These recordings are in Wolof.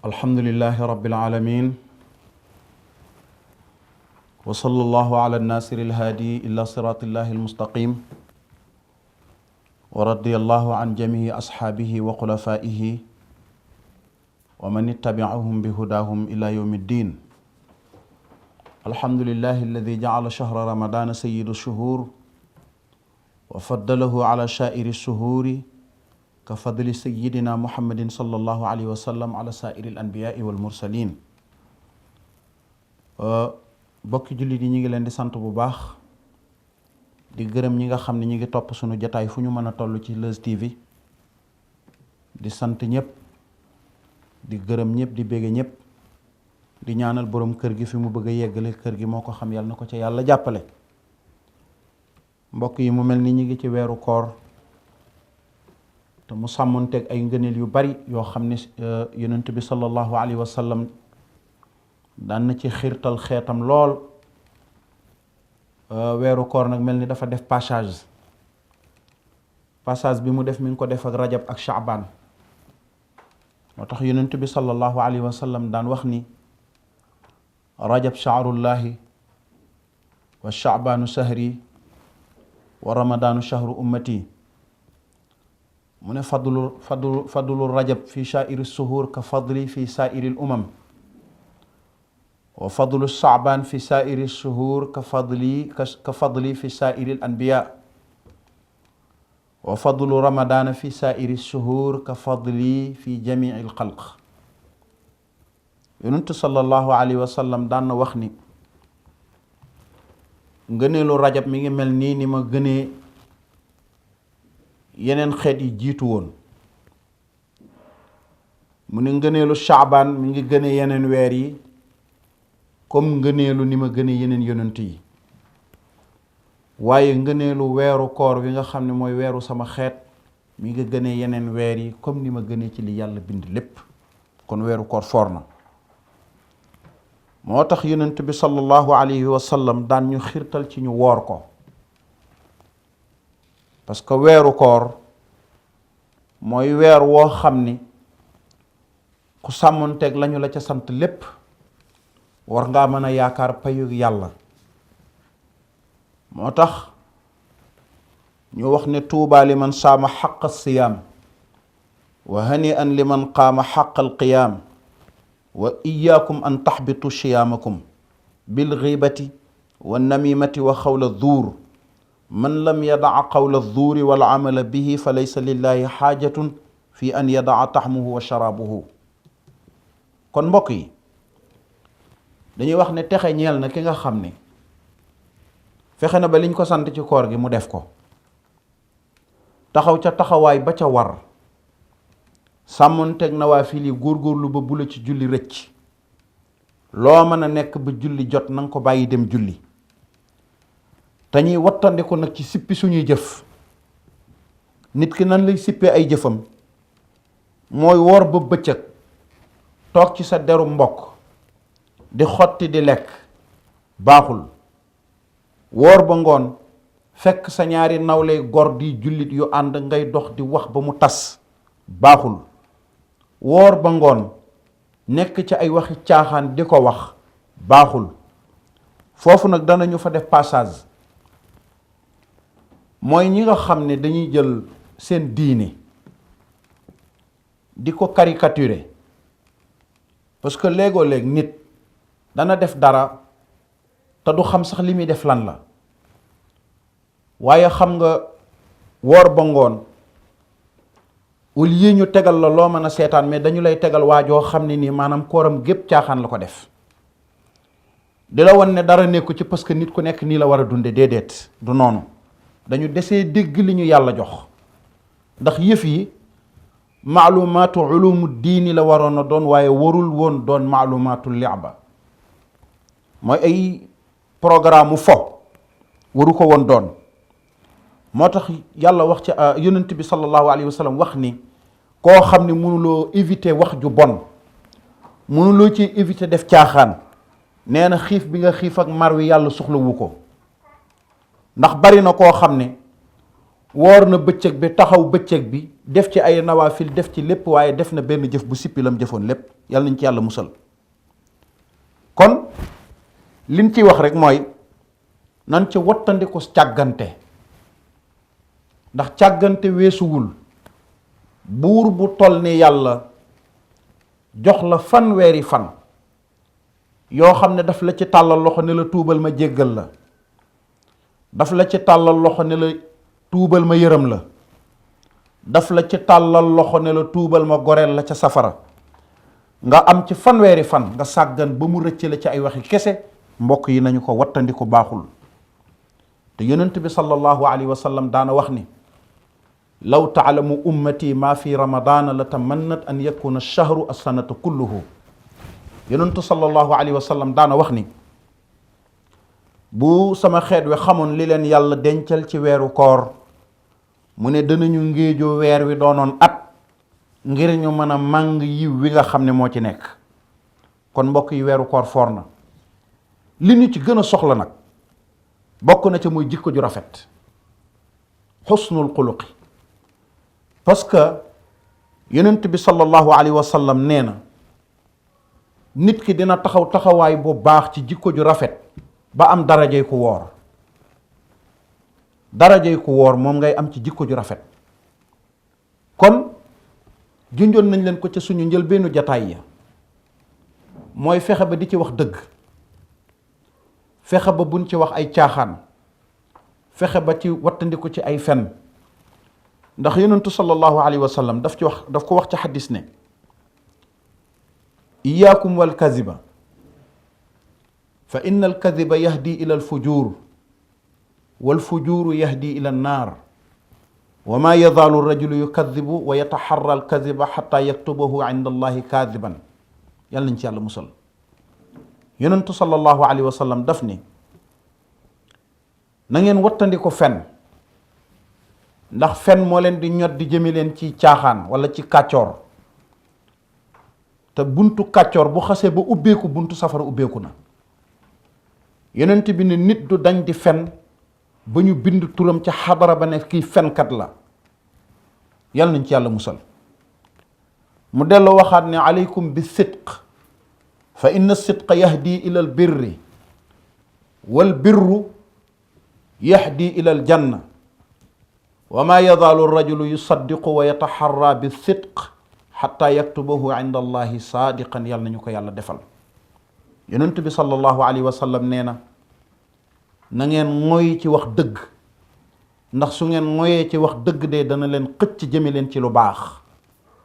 alhamdulillahi rabbil alamin wa sallallahu ala nasir alhadi ila siratillahi almustaqim wa radiyallahu an jamihi ashaabihi wa xulafaihi wa man ittabi'ahum bi hudahum ila yawmi ddin. alhamdulillahi alladi ja'ala shahra ramadana sayyidu shuhur wa faddalahu ala sha'iri shuhuri ka fadli sayyidina muhammadin sallallahu alayhi wa sallam ala sa'iri al anbiya'i wal mursalin. bokki jullit yi ñu ngi leen di sant bu baax di gërëm ñi nga xam ne ñi ngi topp sunu jataay fu ñu mën a toll ci Leuz TV, di sant ñëpp di gërëm ñëpp di bége ñëpp di ñaanal borom kër gi fi mu bëgg a yeggale kër gi moo ko xam, yàlla na ko ca yàlla jàppale. mbokk yi, mu mel ni ñi ngi ci weeru koor te mu sàmmonteeg ay ngëneel yu bari yoo xam ne yonent bi sallallahu alayhi wa sallam daan na ci xiirtal xeetam lool. weeru koor nag mel ni dafa def passage bi mu def mi ngi ko def ak rajab ak shaaban. moo tax yonent bi sallallahu alayhi wa sallam daan wax ni rajab shahrullahi wa shaabaanu shahri wa ramadaanu shahru ummati. mu ne fadlu rajab fi saairi suhur ka fadli fi saairi l umam wa fadlu shaaban fi saairi suhur ka fadli fi saairi l anbiya wa fadlu ramadana fi saairi suhur ka fadli fi jamii l xalq. yonentu sallallahu alayhi wa sallam daan na wax ni ngëneelu rajab mi ngi mel nii ni ma gënee yeneen xeet yi jiitu woon. mu ne ngëneelu shaabaan mi ngi gëne yeneen weer yi comme ngëneelu ni ma gëne yeneen yonent yi. waaye ngëneelu weeru koor wi nga xam ne mooy weeru sama xeet mi ngi gëne yeneen weer yi comme ni ma gëne ci li yàlla bind lépp. kon weeru koor foor na. moo tax yonent bi sallallahu alayhi wa sallam daan ñu xiirtal ci ñu woor ko, parce que weeru koor mooy weer woo xam ni ku sàmmonteeg lañu la ca sant lépp war ngaa mën a yaakaar payu yàlla. moo tax ñu wax ne tuubaa li man saama xaqa siyaam wa hani an li man qaama xaqa alqiyaam wa iyaakum an taxbitu siyaamakum bil xiibati wa namimati wa xawla duur man lam yadaa qawla zuuri wal amala bihi fa laysa lillahi xaajatun fi an yadaa taxmuhu wa sharaabuhu. kon mbokk yi, dañuy wax ne texe ñeel na ki nga xam ne fexe na ba liñ ko sant ci koor gi mu def ko, taxaw ca taxawaay ba ca war, sàmmoonteeg nawaafil yi góorgóorlu ba bu la ci julli rëcc. loo mën a nekk ba julli jot na nga ko bàyyi dem julli. te ñuy wattandiku nag ci sippi suñuy jëf. nit ki nan lay sippee ay jëfam mooy woor ba bëccëg toog ci sa deru mbokk di xotti di lekk baaxul. woor ba ngoon fekk sa ñaari nawle gor di jullit yu ànd ngay dox di wax ba mu tas baaxul. woor ba ngoon nekk ci ay waxi caaxaan di ko wax baaxul. foofu nag danañu fa def passage. mooy ñi nga xam ne dañuy jël seen diine di ko caricaturer, parce que léegoo léeg nit dana def dara te du xam sax li muy def lan la. waaye xam nga woor ba ngoon au lieu ñu tegal la loo mën a seetaan, mais dañu lay tegal waajoo xam ne nii maanaam kooram gépp caaxaan la ko def. di la wan ne dara nekku ci parce que nit ku nekk nii la war a dunde. déedéet, du noonu. dañu desee dégg li ñu yàlla jox, ndax yëf yi maalumaatu ulumu diini la waroon a doon, waaye warul woon doon maalumaatu li'ba. mooy ay programme mu fo waru ko woon doon. moo tax yàlla wax ci yonent bi sallallahu alayhi wa sallam wax ni koo xam ne mënuloo éviter wax ju bon, mënuloo ci éviter def caaxaan, nee na xiif bi nga xiif ak mar wi yàlla soxlawu ko. ndax bari na koo xam ne woor na bëccëg bi taxaw bëccëg bi def ci ay nawaafil def ci lépp waaye def na benn jëf bu sippi lam jëfoon lépp. yàlla nañ ci yàlla musal. kon liñ ciy wax rek mooy nan ci wattandiku càggante, ndax càggante weesuwul buur bu toll ni yàlla jox la fanweeri fan yoo xam ne daf la ci tàllal loxo ne la tuubal ma jéggal la, daf la ci tàllal loxo ne la tuubal ma yërëm la, daf la ci tàllal loxo ne la tuubal ma goreel la ca safara, nga am ci fanweeri fan nga sàggan ba mu rëcc la ci ay waxi kese. mbokk yi nañu ko wattandiku, baaxul. te yonent bi sallallahu alayhi wa sallam daana wax ni law taalamu ummati ma fi ramadana la tamannat an yakuna ash-shahru as-sanata kulluhu. yonentu sallallahu alayhi wa sallam daana wax ni bu sama xeet wi xamoon li leen yàlla dencal ci weeru koor mu ne danañu ngéejoo weer wi doonoon at ngir ñu mën a màng yiw wi nga xam ne moo ci nekk. kon mbokk yi weeru koor foor na. li ñu ci gën a soxla nag bokk na ca muy jikko ju rafet, xusnul xuluqi. parce que yonent bi sallallahu alayhi wa sallam nee na nit ki dina taxaw taxawaay bu baax ci jikko ju rafet ba am darajay ku woor. darajay ku woor moom ngay am ci jikko ju rafet. kon junjoon nañ leen ko ca suñu njëlbeenu jataay ya, mooy fexe ba di ci wax dëgg, fexe ba buñ ci wax ay caaxaan, fexe ba ci wattandiku ci ay fen. ndax yonentu sallallahu alayhi wa sallam daf ko wax ci xadis ne iyaakum wal kaziba fa inna al kaziba yahdi ila al fujur wal fujuru yahdi ila an naar wa ma yazaalu rajulu yukadibu wa yataxarra al kaziba xata yaktubahu inda allahi kaadiban. yàlla nañ ci yàlla musal. yonentu sallallahu alayhi wa sallam daf ni na ngeen wattandi ko fen, ndax fen moo leen di ñot di jëme leen ci caaxaan wala ci kàccoor. te buntu kàccoor bu xasee ba ubbeeku buntu safara ubbeeku na. yonent bi ne nit du dañ di fen ba ñu bind turam ca xadara ba ne kii fenkat la. yàlla nañ ci yàlla musal. mu delloo waxaat ne aleykum bi sidq fa inna sidqa yahdi ila al birri wal birru yahdi ila al janna wa ma yazaalu rajulu yusaddiqu wa yataxarra bi sidq xatta yaktubahu inda allahi saadiqan. yàlla nañu ko yàlla defal. yonent bi sallallahu alayhi wa sallam nee na na ngeen ngoy ci wax dëgg, ndax su ngeen ngoyee ci wax dëgg de dana leen xëcc jëme leen ci lu baax,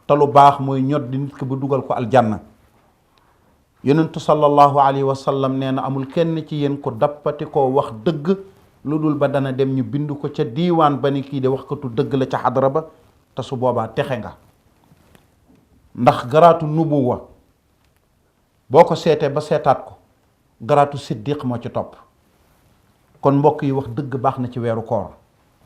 te lu baax mooy ñod di nit ki bu dugal ko aljanna. yonentu sallallahu alayhi wa sallam nee na amul kenn ci yéen ko dappati koo wax dëgg lu dul ba dana dem ñu bind ko ca diiwaan ba ni kii de waxkatu dëgg la ca xadara ba, te su boobaa texe nga. ndax garaatu nubuwa boo ko seetee ba seetaat ko garaatu siddiq moo ci topp. kon mbokk yi wax dëgg baax na ci weeru koor,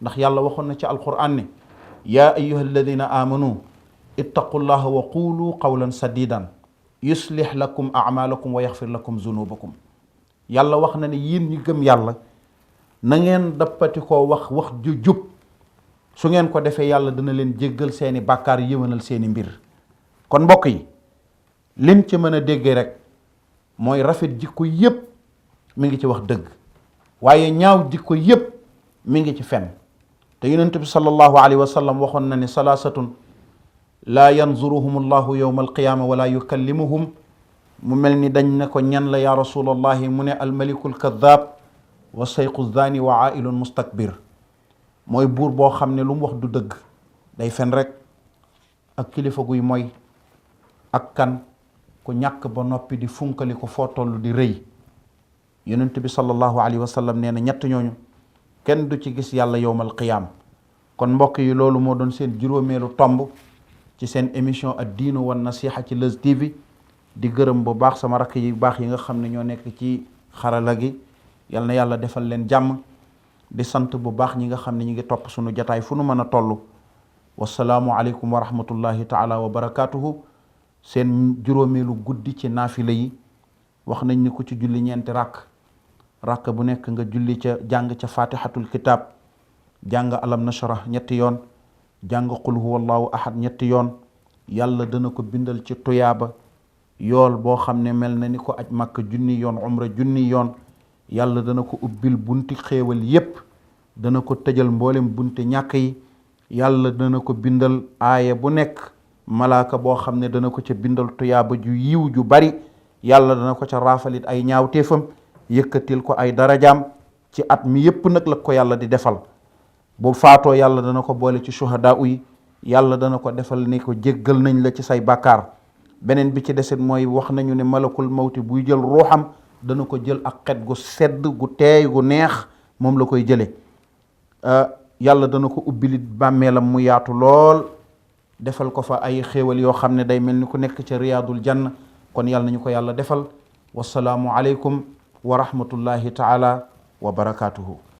ndax yàlla waxoon na ci alquran ne yaa ayyuha alladina amanu ittaqullaha wa qulu qawlan sadidan yuslih lakum amalakum wa yaxfir lakum zunubakum. yàlla wax na ne yéen ñi gëm yàlla na ngeen dappati koo wax wax ju jub, su ngeen ko defee yàlla dina leen jéggal seeni bàkkaar, yëwanal seeni mbir. kon mbokk yi lim ci mën a déggee rek mooy rafet jikko yépp mi ngi ci wax dëgg, waaye ñaaw jikko yépp mi ngi ci fen. te yonent bi sallallahu alayhi wa sallam waxoon na ne salaasatun laa yanzuruhum allahu yowma alqiyaama wala yukallimuhum. mu mel ni dañ ne ko ñan la ya rasulallahi, mu ne almaliku alkadab wa sayqu zani wa ailun mustakbir. mooy buur boo xam ne lu mu wax du dëgg, day fen rek, ak kilifa guy mooy, ak kan ku ñàkk ba noppi di funkali ko foo toll di rëy. yonent bi sallallahu alayhi wa sallam nee na ñett ñooñu kenn du ci gis yàlla yowmal qiyaam. kon mbokk yi loolu moo doon seen juróomeelu tomb ci seen émission ad diinu wan nasiha ci Leuz TV. di gërëm bu baax sama rakk yi baax yi nga xam ne ñoo nekk ci xarala gi, yal na yàlla defal leen jàmm. di sant bu baax ñi nga xam ne ñi ngi topp suñu jataay fu nu mën a toll. wasalaamu aleykum wa rahmatullahi taala wa barakatuhu. seen juróomeelu guddi ci naafila yi wax nañ ni ku ci julli ñeenti rakk bu nekk nga julli ca jàng ca fatihatul kitab, jàng alam nashrah ñetti yoon jàng qul huwallahu ahad ñetti yoon yàlla dana ko bindal ci tuyaaba yool boo xam ne mel na ni ko aj màkk junni yoon umra junni yoon. yàlla dana ko ubbil bunti xéewal yépp dana ko tëjal mboolem bunti ñàkk yi. yàlla dana ko bindal aaya bu nekk malaaka boo xam ne dana ko ca bindal tuyaaba ju yiw ju bari. yàlla dana ko ca raafalit ay ñaawteefam yëkkatil ko ay darajaam ci at mi yépp nag la ko yàlla di defal. bu faatoo yàlla dana ko boole ci shuhadaa yi. yàlla dana ko defal ni ko jéggal nañ la ci say bàkkaar. beneen bi ci desit mooy wax nañu ne malakul mawti buy jël ruuxam dana ko jël ak xet gu sedd gu teey gu neex moom la koy jële yàlla dana ko ubbilit bàmmeelam mu yaatu lool defal ko fa ay xéewal yoo xam ne day mel ni ku nekk ca riyaadul janna. kon yàlla nañu ko yàlla defal. wasalaamu aleykum wa rahmatullahi taala wa barakaatuhu.